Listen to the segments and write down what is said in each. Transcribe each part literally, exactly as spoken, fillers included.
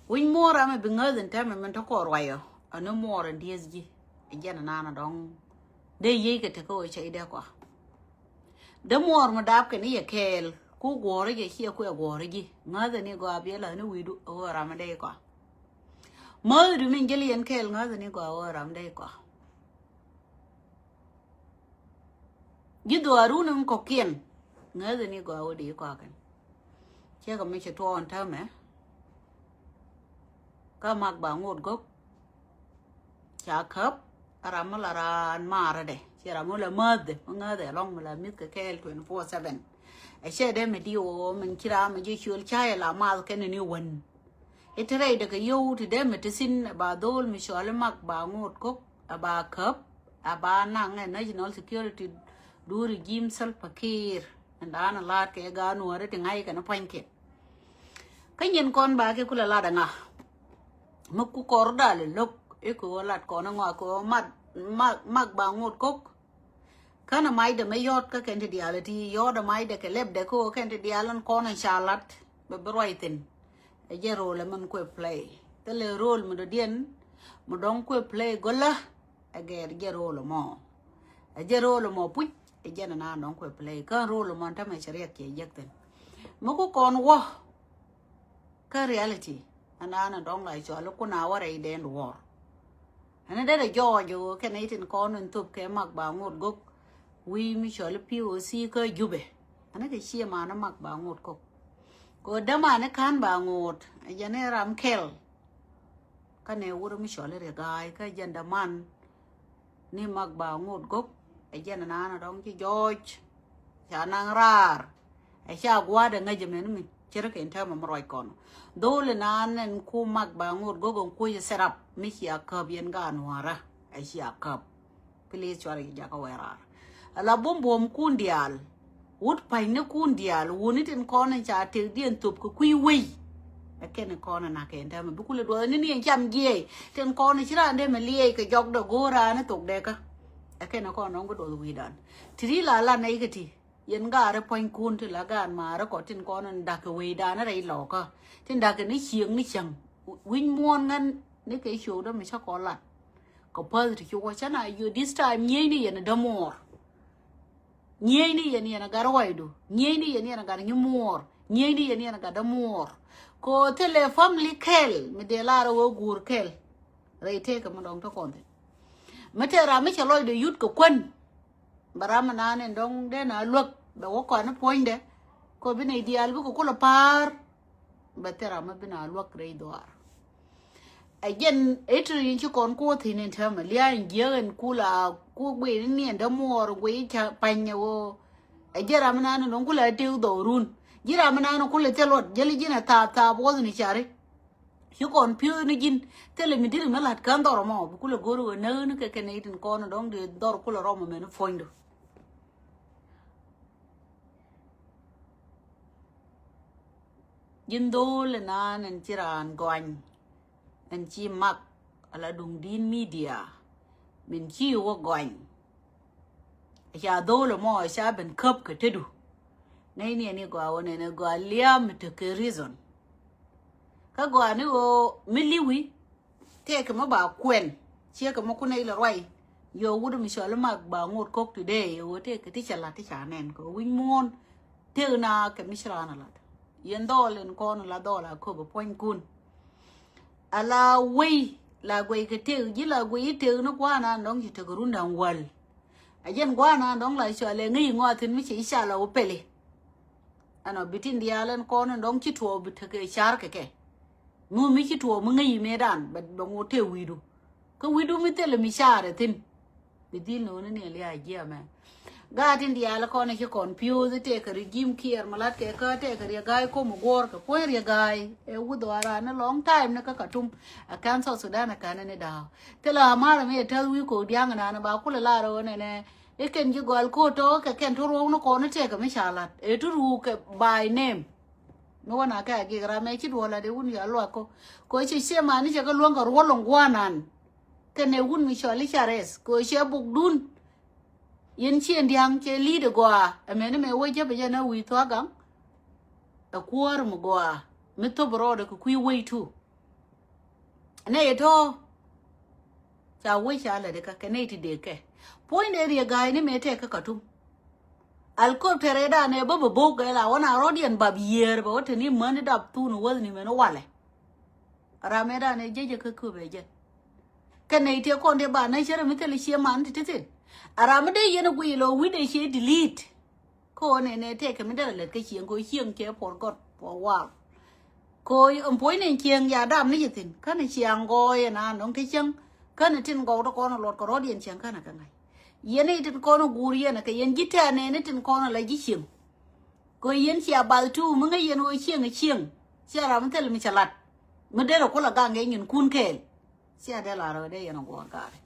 Wi̱ny muɔɔr ram ɛ bi ŋäth in tɛmɛ min tɔ̱ kɔɔr ruayɔ. Ani muɔɔr in dieth ji̱. Ɛ jɛn naan a dɔ̱ŋ. Dee yiey kɛ tekä wä cɛ idɛ kɔa. Dee muɔɔr mi dap kɛ ni yɛ kɛɛl. Ku guɔ̱ɔ̱ri jɛ ciɛ kuɛ guɔ̱ɔ̱ri ji̱. Ŋäth in igɔaa biɛ la̱th ni wi̱i̱du ɛ ɣöö ram in dee ikɔa. Mäthdu min jɛl yɛn kɛɛl ŋäth in igɔaa ɣöö ram in dee ikɔa. Ji̱ dhuaarun in kɔ̱kiɛn. Ŋäth in igɔaa ɣöö dee ikɔa kɛn. Ciɛ kɛ mi ci tuɔɔn täämɛ. Kä mak ba ŋot gök. Ca käp. A ram mi la raan marädɛ. Ci ram mi la mäthdɛ. Mi ŋäthɛ lɔŋ mi la mi̱th kɛ kɛɛl twenty four seven. Ɛ cɛ dee mi diw ɣöö min ci ram mi ji̱ ciöl ca yɛ la math kɛn ni wän. I̱ te rɛydɛ kɛ yio̱w ti dee mi ti thi̱n ɛ ba dho̱o̱l mi cɔal i̱ mak ba ŋot gök. Ɛ ba käp. Ɛ ba naŋ ɛ national security du regime Salva Kiir. Ɛn da̱a̱n a laat kɛ gaat nuɔ̱ɔ̱ri ti ŋa̱c kɛn pua̱nykiɛn. Kä nyin kɔn ba kɛ kulɛ lat ɛŋa. Mi ku kɔr dal lo̱k i̱ kɛ ɣöö lat kɔn ɛŋɔ kɛ ɣöö mat mak, mak ba ŋot ko̱k. Känɛ macdɛ mi yɔ̱t kä kɛn ti diaal ti yɔ̱t ɛ macdɛ kɛ lɛpdɛ kä ɣöö kɛn ti diaal ɛn kɔn ɛn ca lat bɛ bi ruac thi̱n. Ɛ jɛ rol ɛ min kuɛ play thilɛ rol mi dɔ̱diɛn mi dɔ̱ŋ kuɛ play go̱lä. Ɛ gɛɛr jɛ rol ɛmɔ. Ɛ jɛ rol ɛmɔ puc ɛ jɛn ɛn an dɔ̱ŋ kuɛ play kä rol ɛmɔ ɛn tämɛ cɛ riɛk cɛ jek thi̱n. Mi ku kɔn wä. Kä reality ɛn an dɔ̱ŋ la cɔl i̱ kun a wä rɛy dɛn duɔ̱ɔ̱r. Ɛn dee dee jɔɔc ɣöö kɛn i̱ tin kɔn in thop kɛ mak ba ŋot gök. Wi̱i̱ mi cɔl i̱ P O C kä Jubɛ. Ɛn kɛ cie man i̱ mak ba ŋot kök. Kɛ ɣöö däman i̱ ka̱n ba ŋot ɛ jɛn i̱ ram kɛl. Kä nɛ wut mi cɔl i̱ Riek Gai kä jɛn däman. Ni mak ba ŋot gök ɛ jɛn naan a dɔ̱ŋ ci jɔɔc. Ca naŋ raar. Ɛ ca gua̱a̱dɛ ŋäc ɛmɛn mi cir kɛ in täämɛ mi ruac kɔn. Dho̱o̱l in naan ɛn ku mak ba ŋot gök ɛn kuoc ɛ set up mi cia käp yɛn gaat nuäärä. Ɛ cia käp. Please cuarɛ ci jakä wɛɛr raar. Ala buɔ̱m buɔ̱m kun diaal. Wut pa̱nynikun diaal wuni tin kɔn in ca tëkdiɛn thop kɛ kui̱ wei. Ɛ kɛn in kɔn in na̱k kɛn täämɛ bi kulɛ duɔth ni ni in cam jiɛɛc tin kɔn in ci raan dee mɛ liɛɛc kɛ jɔkdɛ go̱o̱r raan in thok dɛkä. Ɛ kɛn in kɔn in nɔŋ bi duɔth wi̱i̱dan ti ri la la nɛy kä ti. Yɛn gaari pua̱nykun ti la gaan maari kɔ tin kɔn in da̱k kɛ wecdan rɛy lɔkä tin da̱k kɛ ni cieŋ ni cäŋ. Wi̱ny muɔ̱ɔ̱n ŋän ni kɛ ciökdä mi cä kɔn lat. Kɛ päth ti ci wä cä na yö this time nyieyni yɛn in dämuɔɔr. Nyieyni yɛn yɛn a gat ruacdu. Nyieyni yɛn yɛn a gat nyimuɔɔr. Nyieyni yɛn yɛn a gat dämuɔɔr. Kɛ ɣöö thilɛ family kɛl mi dee lar ɛ ɣöö guur kɛl. Rɛy tëëkɛ mi dɔ̱ŋ te kɔn thi̱n. Mi tëë ram mi cɛ lɔcdɛ yut kɛ kuän. Bɛ ram mi naan in dɔ̱ŋ dee na luäk bɛ wä kɔn i̱ puɔ̱nydɛ. Kɛ ɣöö bi nɛy diaal bikɛ kulɛ pa̱a̱r. Bɛ thil ram mi bi na luäk rɛy dhuaar. Ɛ jɛn ɛ ti rin ci kɔn kuɔ thi̱n in täämɛ lia̱a̱ in jiääk in kula ku guiy ni niɛn dämuɔɔr guiy ca pa̱ny ɛ ɣöö. Ɛ jɛn ram mi naan in dɔ̱ŋ kula ɛ tëk dhɔrun. Ji̱ ram mi naan in kulɛ thil luɔt jäli ji̱n ɛ thaap thaap wuɔth ni cari. Ci kɔn piööth ni ji̱n thilɛ mi di̱t mi la̱t kään dhɔr ɛmɔ bi kulɛ go̱r ɣöö näk ni kɛ kɛn itin kɔn dɔ̱ŋ di dhɔr kulɛ rɔm ɛmɛn i̱ puɔ̱nydu. Ji̱n dho̱o̱l inan ɛn ci raan gɔany ɛn ci mak ala duŋdi̱n media min ci wä gɔany. Ca dho̱o̱l ɛmɔ ca ben käp kɛ tetdu. Nɛy ni ɛn i̱ gɔaa wä nɛn ɛ gɔaa lia̱a̱ mi tekɛ reason. Kä gɔaa ni ɣöö mi li̱wi tëëkɛ mi ba kuɛn ciekɛ mi kun nɛy lɛ ruac. Yɛ wut mi cɔl i̱ mak ba ŋot kɔk today ɛ ɣöö tëëkɛ ti cɛ la̱t ti ca nɛn kɛ wi̱ny muɔ̱ɔ̱n. Tëëk na kɛ mi ci raan a la̱t yɛn dhɔɔl in kɔn la dhɔɔl a köp ɛ puɔ̱nykun. Ala wei la guey kɛ tëëk ji̱ la guey i̱ tëëk ni gua̱a̱r na dɔ̱ŋ ci tekɛ run da̱ŋ wäl. A jɛn gua̱a̱r na dɔ̱ŋ la cɔal ɛ ŋäc iŋɔ a thi̱n mi ci i̱ ca la wä peli. Ɛnɔ bi tin diaal ɛn kɔn in dɔ̱ŋ ci tuɔɔk bi tekɛ car kɛ kɛ. Mi mi ci tuɔɔk mi ŋäc i̱ mëëdan bɛ ŋot tëë wi̱i̱du. Kä wi̱i̱du mi thilɛ mi car ɛ thi̱n. Bi dhil no̱o̱ni ni lia̱a̱ jiɛmɛ. Gaat in diaal kɔn ci kɔn piööth tëëkɛ regime kiɛɛr mi la̱t kɛ kä tëëkɛ Riek Gai ko̱m guɔ̱ɔ̱r kɛ puɔ̱ny Riek Gai ɛ wuth ɣaran ni long time ni kä Khartoum. Ɛ kɛn South Sudan ɛ kɛn ni da̱a̱ thilɛ amar mi ɛ täth wi̱i̱ ko̱k dia̱ŋ nani ba kulɛ lar ɣöö nɛnɛ. I̱ kɛn ji̱ gɔal ko̱o̱t tɔ̱ kɛ kɛn ti ruɔ̱k ni kɔn i̱ tëëkɛ mi ca la̱t ɛ ti ruuk kɛ by name. Mi wä na kɛ a gi̱i̱k ram ɛ ci duɔl a dee wun yɔ luak ko. Ko ci ciɛ man i̱ cɛ kɛ luäŋ kɛ ruɔl lɔŋ gua̱a̱r nan. Kɛnɛ wun mi cɔl i̱ ca rɛth kɛ ɣöö cɛ bukdun. Yɛn ciɛ dia̱ŋ cɛ li̱i̱t ɛ gɔaa ɛmɛn ɛmɛ wä jäpɛ jɛ na wi̱i̱ thua̱a̱ gaŋ. Ɛ kuäär mi gɔaa mi thop rɔɔdɛ kɛ kui̱ wei tu. Nɛ yɛ tɔ̱. Ca wec ca lɛ di kä kɛ nɛ ti dee kɛ. Puɔ̱ny dee riɛ ga̱a̱c ni mëë tɛk kä Katum. Alkop tɛrɛ danɛ bä bä bok gɛ la wä na rɔ̱diɛn bap yiëër bɛ wä te ni män ni dap thun wäth ni mɛn walɛ. Ram ɛ danɛ jecɛ kä köp ɛ jɛn. Kɛ nɛ ti kɔn dee ba nä cärɛ mi thil cie man ti ti thin. A ram mi dee yɛn guic lɔ wi̱c dee cie delete. Ko nɛ nɛ tɛkɛ mi dɛrɛ lät kä cieŋ ko cieŋ cɛ puɔr gɔt puɔr war. Ko ɛn puɔ̱ny nɛ cieŋ ya dam ni ci thin känɛ ciaŋ gɔɔy ɛn a nɔŋ ti cieŋ. Känɛ tin gɔw ti kɔn luɔt kɛ rɔ̱diɛn cieŋ känɛ kɛ ŋa̱c. Yɛn i̱ tin kɔn guur yɛn kɛ yɛn ji̱ tɛ̈ nɛni tin kɔn la ji̱ cieŋ. Ko yɛn cia bath tu mi ŋäc yɛn ɣöö cieŋ cieŋ. Cia ram mi thil mi ca lat mi derɛ kulɛ gaŋ kɛ nyinkun kɛɛl. Cia dee lar ɣöö dee yɛn a guɔ̱ɔ̱r gaari.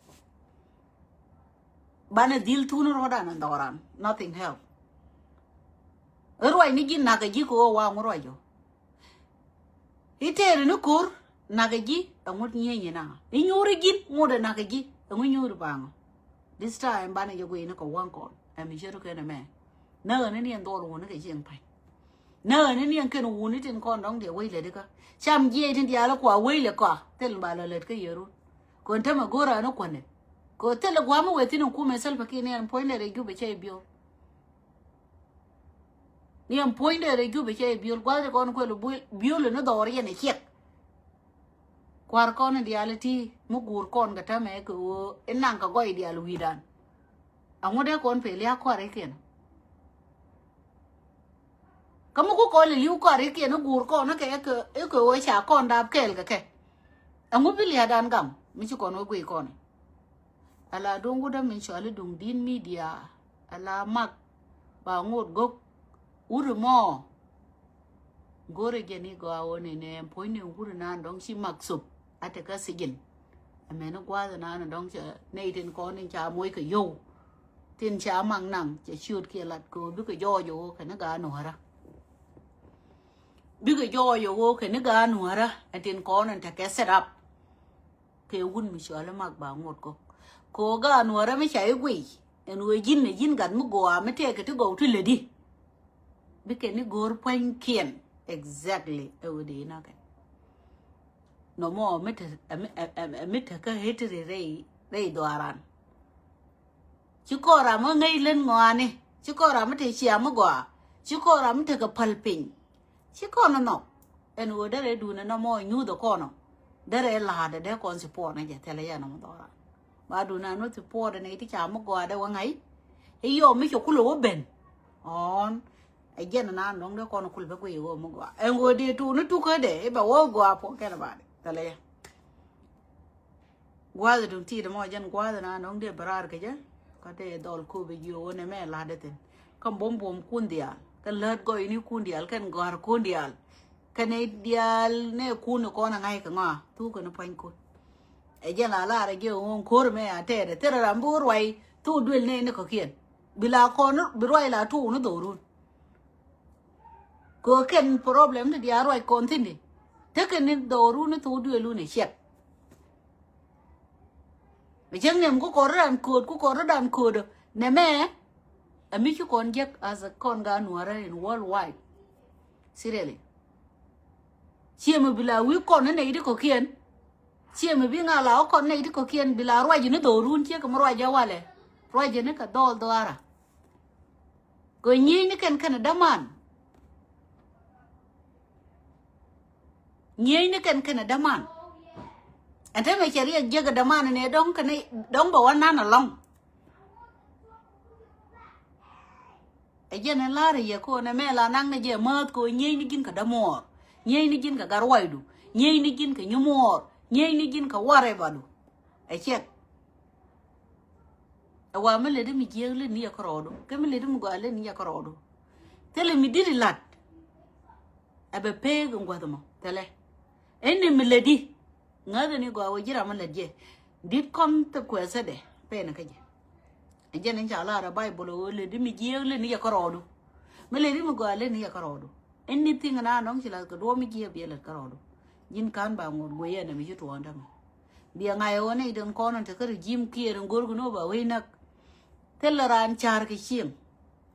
Banɛ dhil thun ruɔ̱dan in dhɔran nothing help. Iruac ni ji̱ nakä ji̱ kɛ ɣöö waŋ ruac ɣöö. I̱ tëëri ni ko̱r nakä ji̱ ɛŋut nyieenyi na i̱ nyuuri ji̱n ŋut ɛ nakä ji̱ ɛŋut nyuuri baŋɔ. This time banɛ jɛ guiy ni kɛ waŋ kɔn ɛmi cɛ rukɛn ɛmɛ. Näk ɛn ni ni ɛn dhɔl wuni kɛ cieŋ pa̱ny. Näk ɛn ni ni ɛn kɛn wuni tin kɔn dɔ̱ŋ diɛ wec lɛ dikä. Cam jiɛc tin diaal kua wec lɛ kɔa thil ba lɔ lät kä yɛ run. Kɔn tämɛ go̱o̱r ɛn kuändɛ kɛ thil gua̱a̱m wee thin in kumɛ thil pɛ ki̱n ni ɛn puɔ̱ny lɛ rɛ jup ɛ cɛ biol. Ni ɛn puɔ̱ny dee rɛ jup ɛ cɛ biöl gua̱th kɔn kuɛl biöl ni dhɔr yɛn ɛ ciɛk. Kua̱r kɔn in diaal iti mi guur kɔn kɛ tämɛ kɛ ɣöö in naŋ kɛ gɔy diaal wi̱i̱dan. Aŋu dee kɔn pee lia̱a̱ kua̱r ikiɛn. Kä mi ku kɔn lɛ li̱w kua̱r ikiɛn i̱ guur kɔn ikɛ ikɛ ɣöö ca kɔn daap kɛɛl kɛ kɛ. Aŋu bi lia̱a̱dan gam mi ci kɔn wä guiy kɔn. Ala duŋ wut dämi cɔali duŋ di̱t midia. Ala mak ba ŋot gok wut mɔ. Go̱rɛ jɛ ni gɔaa wä ni nɛ puɔ̱ny ni wut nan dɔ̱ŋ ci mak sop. A te kä sijin. Ɛmɛni gua̱a̱th nan dɔ̱ŋ cɛ nɛy tin kɔn in ca moc kɛ yow. Tin ca mak naŋ cɛ ciöt kiɛ lat kɛ wä bikɛ jɔɔc wä kɛ ni gaa nuäärä. Bikɛ jɔɔc wä kɛ ni gaa nuäärä ɛ tin kɔn in te kɛ set up. Kɛ wun mi cɔal i̱ mak ba ŋot kɔ. Kɛ ɣöö gaat nuɔ̱ɔ̱rä mi ca i̱ guiy ɛn ɣöö ji̱n ɛ ji̱n gat mi gɔaa mi tëëkɛ ti gɔw ti lätdi. Bikɛ ni go̱o̱r pua̱nykiɛn. Exactly ɛ ɣöö dee inakɛ. Nɔmɔ mi te, ɛ mi, ɛ, ɛ, ɛ mi tekä history rɛy, rɛy dhɔaran. Ci kɔn ram mi ŋäc lät ŋɔaani. Ci kɔn ram mi te ciam mi gɔaa. Ci kɔn ram mi tekɛ päl piny. Ci kɔn nɔ. Ɛn ɣöö derɛ duundɛ nɔmɔ nyuuth ɛ kɔn ɔ. Derɛ la̱a̱dɛ dee kɔn support ni jɛ thilɛ yɛn ɔmɔ dhɔra. Ba duundɛ nɔ support ni ti ca mi gɔaa dee wä ŋa̱c. I̱ yɔm mi cɛ kulɛ wä ben. Ɔn. Ɛ jɛn na nɔŋ dee kɔn kul bɛ guiy ɣöö mi gɔaa. Ɛn ɣöö dee tuuni tukädɛ i̱ bɛ wä gɔaa puɔ̱n kɛn ba dee thilɛ yɛn. Gua̱a̱th duŋ ti̱i̱t mɔ jɛn gua̱a̱th na nɔŋ dee bɛ raar kɛ jɛ. Kä dee dhɔl kööbɛ jiö wä nɛ mɛ la̱t dee thin. Kä buɔ̱m buɔ̱m kun diaal. Kä lät gɔyni kun diaal kɛn gɔ̱a̱r kun diaal. Kɛn i̱ diaal nɛ kun i̱ kɔn a ŋa̱c kɛ ŋɔa thuk kɛn i̱ pua̱ny kun. Ɛ jɛn la lar ɛ jɛ ɣöö ko̱r mɛ a tɛɛt ɛ thil ram bi wä ruac thuk duël nɛ ni kɔ̱kiɛn. Bi la kɔn bi ruac la tuuk ni dho̱run. Kɛ kɛn problem ti diaal ruac kɔn thi̱n di. Tekɛ ni dhɔrun ni thok duëlun ɛ ciɛk. Bi cäŋ niɛm ku kɔn ri dan kööt ku kɔn ri dan kööt ɔ nɛmɛ. Ɛ mi ci kɔn jek as a kɔn ga nuɔrɛ in worldwide. Seriously. Ciɛ mi bi la wi̱i̱ kɔn ni nɛy ti kɔ̱kiɛn. Ciɛ mi bi ŋa la wä kɔn nɛy ti kɔ̱kiɛn bi la ruac ni dhɔrun ciɛ kɛ mi ruac ɛ walɛ. Ruac ni kɛ dhɔl dhɔara. Kɛ nyiecni kɛn kɛn däman. Nyiecni kɛn kɛn däman. Ɛn te mɛ cɛ riɛk jiäk däman ni dɔ̱ŋ kɛn dɔ̱ŋ bɛ wä nan alɔŋ. Ɛ jɛn in la̱r yɛ ko nɛ mɛ la naŋ ni jɛ määth ko nyiecni ji̱n kɛ dämuɔɔr. Nyiecni ji̱n kɛ gat ruacdu. Nyiecni ji̱n kɛ nyimuɔɔr. Nyiecni ji̱n kɛ warɛbadu. Ɛ cɛk. Ɛ wa mi leti mi jiääk leni yɛ kärɔɔdu kɛ mi leti mi gɔaa leni yɛ kärɔɔdu. Thilɛ mi di̱t ilat. Ɛ bɛ peek in gua̱th ɛmɔ thilɛ. Ɛn ni mi leti ŋäthɛ ni gɔaa wee ji̱ ram mi lɛt jɛ. Di̱t kɔn thɛ kuɛthädɛ pɛn kä jɛ. Ɛ jɛn in ca lar ɛ Baibol ɛ ɣöö leti mi jiääk leni yɛ kärɔɔdu. Mi leti mi gɔaa leni yɛ kärɔɔdu. Anything na nɔŋ ci lath kɛ duɔ̱ɔ̱p mi jiɛ biɛ lät kärɔɔdu. Ji̱n ka̱n ba ŋuɔ̱t guiyɛ nɛ mi ci tuɔɔn tämɛ. Biɛ ŋa̱c ɛ ɣöö nɛy den kɔn in te kä regime kiɛɛr in go̱rkɛ ni ɣöö ba wec näk. Thilɛ raan ca̱r kɛ cieŋ.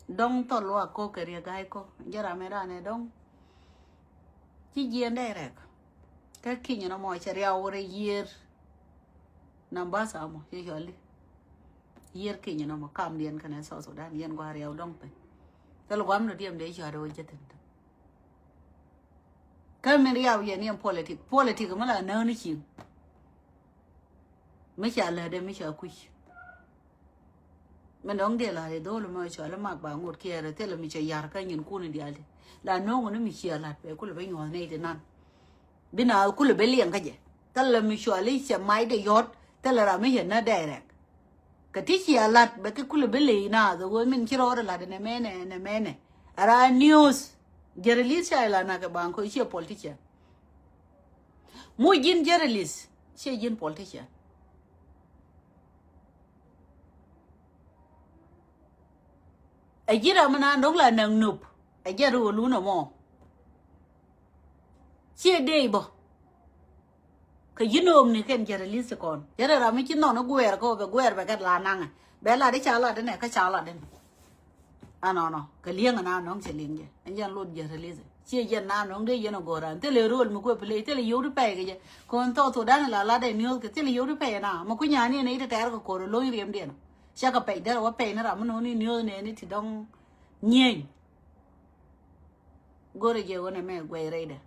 Dɔ̱ŋ thɔl luaak ko̱k kɛ riɛk ga̱a̱c ko̱k jɛ ram in raan ɛ dɔ̱ŋ. Ci jiɛɛn dee rɛk. Kä kinyɛ nɔmɔ cɛ riaw rɛ yiër. Nambasa mɔ cɛ cɔli. Yiër kinyɛ nɔmɔ kamdiɛn kɛnɛ South Sudan yɛn gua riaw dɔŋ piny. Thil guam nɔ diɛm dee cɔt wä jɛ thin. Kä min riaw yɛn yɛn politik. Politik mi la näk ni ciŋ. Mi ca lätdɛ mi ca kuc. Min dɔ̱ŋ dee la̱t i̱ dho̱l mɛ cɔal i̱ mak ba ŋot kiɛɛr thilɛ mi cɛ yar kä nyin kun i̱ diaal ti la no̱o̱ŋ ni mi ciɛ la̱t bɛ kulɛ bä nyuɔ̱th nɛy ti nan. Bi na kulɛ bä liɛŋ kä jɛ thilɛ mi cɔal i̱ cɛ mac dee yɔ̱t thilɛ ram mi yɛn nä dɛɛrɛk. Kɛ ti ciɛ la̱t bɛ ki kulɛ bä ley na the way min ci rɔɔd la̱t nɛ mɛnɛ nɛ mɛnɛ. Ara news. Jɛrɛ li̱th ca ilan nakɛ baŋ kɔ ciɛ politician. Mu ji̱n journalist ciɛ ji̱n politician. Ɛ ji̱n ram mi naan dɔ̱ŋ la naŋ nop ɛ jɛn ri wä lunɛ mɔ. Ciɛ dee bä kɛ ji̱n nop ni kɛn journalist kɔn jɛn ram mi ci nɔn i̱ guɛɛr kɛ wä bɛ guɛɛr bɛ kɛ la naŋɛ bɛ lat i̱ ca lat inɛ kä ca lat inɛ. Anɔnɔ kɛ li̱eŋ na nɔŋ cɛ li̱eŋ jɛ ɛn jɛn lot jɛ release ciɛ jɛn na nɔŋ dee yɛn a go̱o̱r an thilɛ rol mi kuɛ play thilɛ yio̱w ti pɛy kɛ jɛ. Kɔn thɔk thok dan la la dee news kɛ thilɛ yio̱w ti pɛy na mi kunyani ni ite tɛɛr kɛ ko̱r lo̱ny riɛm diɛn. Cɛ kɛ pɛy derɛ wä pɛy ni ram mi nɔni news nɛni ti dɔŋ nyieny. Go̱rɛ jɛ wä nɛ mɛ guɛy rɛydɛ.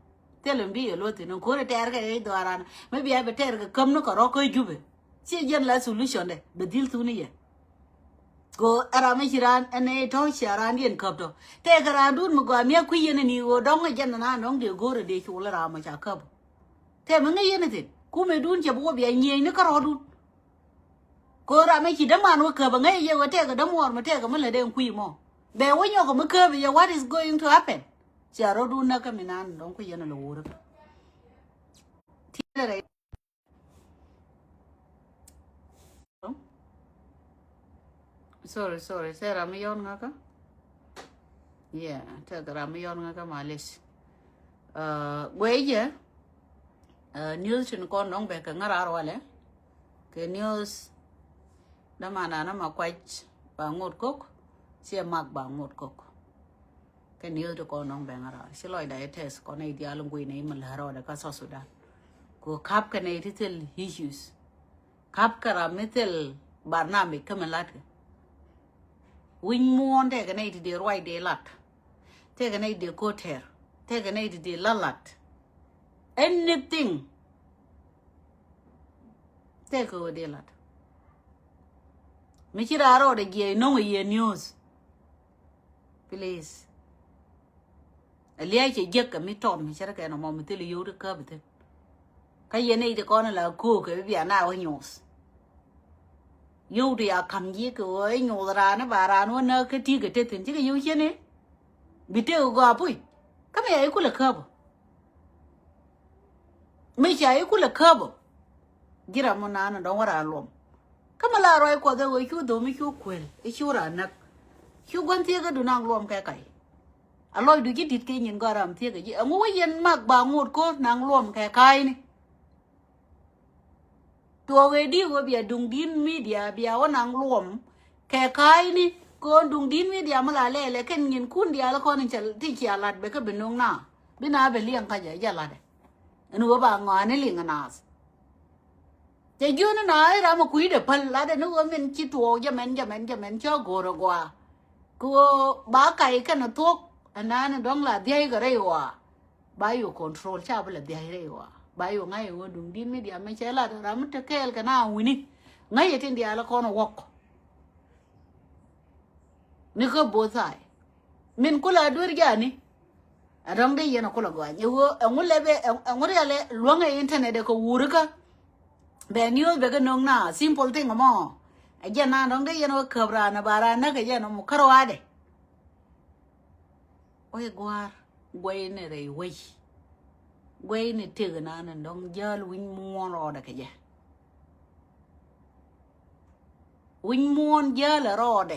Thilɛ mi bi yɛ luɔth thin ko̱rɛ tɛɛr kɛ rɛy dhɔaran mi bia bɛ tɛɛr kɛ käm ni kɛ rɔk kä Jubɛ. Ci jɛn la solution dɛ bɛ dhil thuni yɛ. Ko ɛ ram mi ci raan ɛn ɛ tɔ̱ cia raan diɛn käp tɔ̱ tɛkɛ raan dun mi gɔaa miak kui̱ yɛn ni ɣöö dɔ̱ŋ ɛ jɛn na nɔ̱ŋ dee go̱o̱rɛ dee col ɛ ram mi ca käp. Tɛ mi ŋäc yɛn thin kumɛ dun cɛ bi wä bia nyieny ni kärɔɔdun. Ko ram mi ci däman wä käp ɛ ŋäc yɛ wä tɛkɛ dämuɔɔr mi tɛkɛ mi lät ɛn kui̱ mɔ bɛ wä nyɔk mi käp yɛ what is going to happen. Cia rɔɔdun näk kä mi naan dɔ̱ŋ kui̱ yɛn ɛ lɛ wo̱o̱rä. Tiɛɛrɛ Sorry, sorry. Sɛ ram mi yɔn ŋakä? Yeah, tɛ ram mi yɔn ŋakä malish. Uh, guey jɛ. Uh, news tin kɔn nɔŋ bɛ kɛ ŋa̱r ar walɛ. Kɛ news dama nana ma kuac ba ŋot kok. Siɛ mak ba ŋot kok. Kɛ news ti kɔn nɔŋ bɛ ŋa̱r ar ci lɔcda i̱ tɛth kɔn i̱ diaal ŋui̱ nɛ i̱ mi lät rɔɔdɛ kä South Sudan. Ku kap kɛ nɛ i̱ ti thil issues. Kap kɛ ram mi thil barnamij kä mi latkɛ. Wi̱ny muɔ̱ɔ̱n tɛkɛ nɛ i̱ ti dee ruac dee lat. Tɛkɛ nɛ i̱ dee ko̱tɛr. Tɛkɛ nɛ i̱ ti dee la lat. Anything. Tɛkɛ ɣöö dee lat. Mi ci raa rɔɔdɛ jiɛc no̱ŋ i̱ yɛ news. Please. Ɛ lia̱a̱ cɛ jiäk kɛ mi tɔt mi cärä kɛn ɔmɔ mi thil yio̱w ti käp ithin. Kä yɛn i̱ ti kɔn ila ko̱o̱k kɛ bi bia na wä nyuuth. Yio̱w ti ya ka̱m ji̱ kɛ ɣöö i̱ nyuuth raan i̱ ba raan wä näk kä ti̱i̱ kɛ te thi̱n cikɛ yio̱w cieni. Bi tëëk gɔaa puc kä mi ya i̱ kulɛ käp ɔ. Mi ca i̱ kulɛ käp ɔ. Ji̱ ram mi naan in dɔ̱ŋ wä raan luɔm. Kä mi la ruac kuɔth ɛ ɣöö cu dho̱mi cu kuël i̱ cu raan näk. Cu gua̱n thieekädu naŋ luɔm kɛ kac. A lɔcdu ji̱ di̱t kɛ nyin gɔaa ram thieekä ji̱ ɛŋu wä yɛn mak ba ŋot ko̱r naŋ luɔm kɛ ka̱a̱cni. Tuɔɔk ëë di̱i̱k wä bia duŋdi̱n midia bia wä naŋ luɔm kɛ ka̱a̱cni. Ko̱n duŋdi̱n midia mi la lɛɛlɛ kɛn nyin kun diaal kɔn in cɛ ti cia lat bɛ kä bi no̱o̱ŋ na bi na bɛ liɛŋ kä jɛ jɛ latdɛ. Ɛn wä ba ŋɔaani liŋ naath. Cɛ jiöni na i̱ ram ɛ kui̱dɛ päl latdɛ ni ɣöö min ci tuɔɔk jɛ mɛn jɛ mɛn jɛ mɛn cä go̱o̱r ɛ gɔaa. Kɛ ɣöö ba kac kɛn ɛ thuɔ̱k ɛnan ɛ dɔ̱ŋ la dhia̱c kɛ rɛy ɣɔaa. Ba yɛ control ca bi la dhia̱c rɛy ɣɔaa ba yɛ ŋa̱c ɛ ɣöö duŋdi̱n midia mɛ cɛ lat ram mi te kɛɛl kɛ na wi̱ni. Ŋa̱c ɛ tin diaal ɛ kɔn ɛ wuɔ̱k. Ni kä both side. Min kulɛ a duer jani. A dɔ̱ŋ dee yɛn a kulɛ gɔany. Iwä ɛŋu lɛ bɛ ɛŋu rialɛ luäŋɛ internet ɛ kɛ wurikä. Bɛ news bɛ kɛ no̱ŋ na simple thing mɔ. A jɛn na dɔ̱ŋ dee yɛn a wä käp raan a ba raan näk a jɛn a mɔ kärɔadɛ. Wec gua̱a̱r guɛy ni rɛy wec. Guɛy ni tëk na ni dɔ̱ŋ jäl wi̱ny muɔ̱ɔ̱n rɔɔdɛ kɛ jɛ. Wi̱ny muɔ̱ɔ̱n jäl rɔɔdɛ.